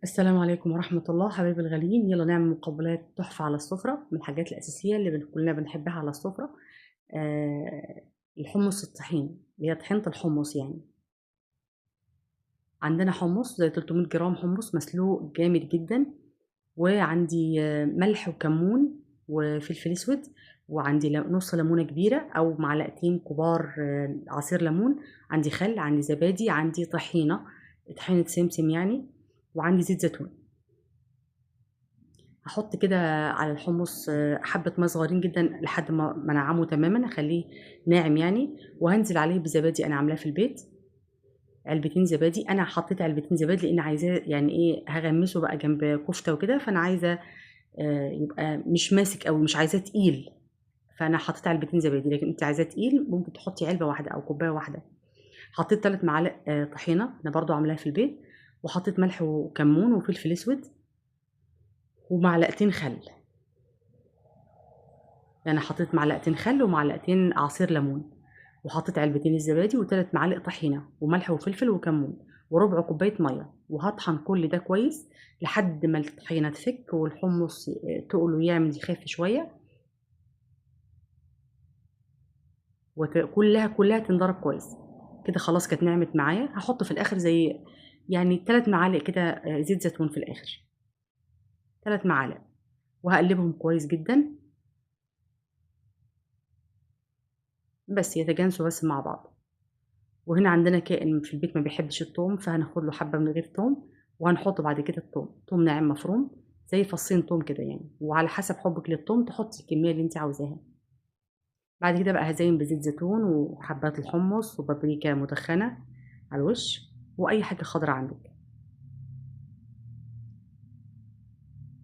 السلام عليكم ورحمة الله حبايبي الغاليين. يلا نعمل مقبلات تحفة على السفرة، من الحاجات الأساسية اللي كلنا بنحبها على السفرة. الحمص الطحين، اللي هي طحينة الحمص. عندنا حمص زي 300 جرام حمص مسلوق جامد جدا، وعندي ملح وكمون وفلفل اسود، وعندي نص ليمونه كبيرة او معلقتين كبار عصير ليمون، عندي خل، عندي زبادي، عندي طحينه سمسم يعني، وعندي زيت زيتون. هحط كده على الحمص حبه مية صغيرين جدا لحد ما انعمه تماما، اخليه ناعم يعني. وهنزل عليه بزبادي انا عاملاه في البيت، علبتين زبادي. انا حطيت علبتين زبادي لان عايزاه يعني ايه، هغمسه بقى جنب كفته وكده، فانا عايزه يبقى مش ماسك او مش عايزاه تقيل، فانا حطيت علبتين زبادي. لكن انت عايزاه تقيل ممكن تحطي علبة واحدة او كوباية واحدة. حطيت 3 معالق طحينه انا برضو عاملاها في البيت، وحطيت ملح وكمون وفلفل اسود ومعلقتين خل. يعني حطيت معلقتين خل ومعلقتين عصير ليمون، وحطيت علبتين الزبادي وثلاث معالق طحينه وملح وفلفل وكمون وربع كوباية مية. وهطحن كل ده كويس لحد ما الطحينه تفك والحمص تقله يعمل يخف شوية، وكلها تنضرب كويس كده. خلاص كانت نعمت معايا. هحط في الاخر زي يعني 3 معالق كده زيت زيتون في الاخر، 3 معالق، وهقلبهم كويس جدا بس يتجانسوا بس مع بعض. وهنا عندنا كائن في البيت ما بيحبش الثوم، فهناخد له حبه من غير ثوم، وهنحط بعد كده الثوم، ثوم ناعم مفروم زي فصين ثوم كده يعني، وعلى حسب حبك للثوم تحطي الكمية اللي انت عاوزاها. بعد كده بقى هزين بزيت زيتون وحبات الحمص وبابريكا مدخنه على الوش، واي حاجة خضراء عندك.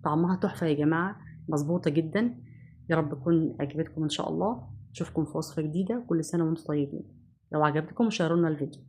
طعمها تحفة يا جماعة، مظبوطة جدا. يا رب تكون عجبتكم ان شاء الله. اشوفكم في وصفه جديدة. كل سنة وانتم طيبين. لو عجبتكم شيروا لنا الفيديو.